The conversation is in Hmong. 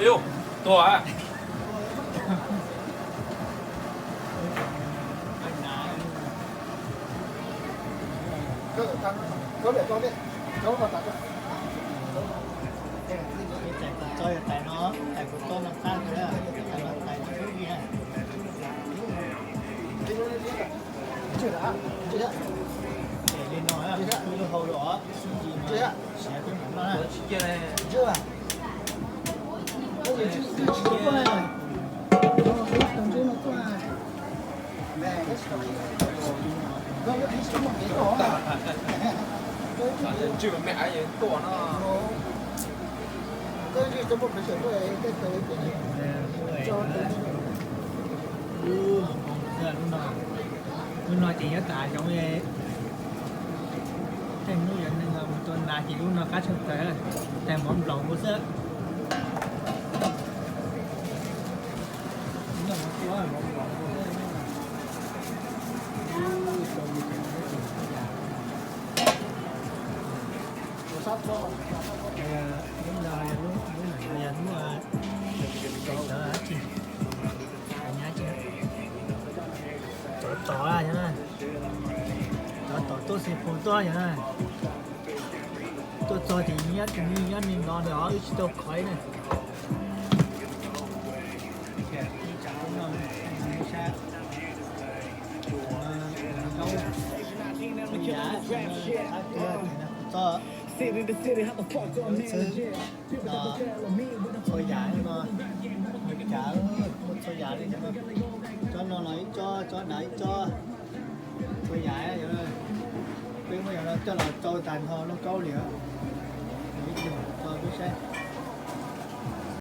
Tua. Tais kuv txob yog tais no, tais kuv txob no qab kawg, tais no tais no xub li na. Ces li no, lub hau los xub li no, siav peb mam noj na. Ntswj me me ais tuaj no. Lub no ces nyob tas zoov, tej hnub yog neeg mus tua nas ces lub no qab tshaj plaws, tais mov nplaum nkaus xwb. Lub no yog lub, lub no yog lub, tawv tsis, nyab tsis, cov tom, cov tom tuaj xi phu tuaj yog na. Tuaj txog ces nyob, nyob li no li os, wb tsis tau khov na. Txhua yam no, muaj txhua yam li no, cov no no ib tsob, tsob dav ib tsob, txhua yam. Peb muab yog no coj los tsau tas nrho lauj kaub li os. Ib tug tso peb saib.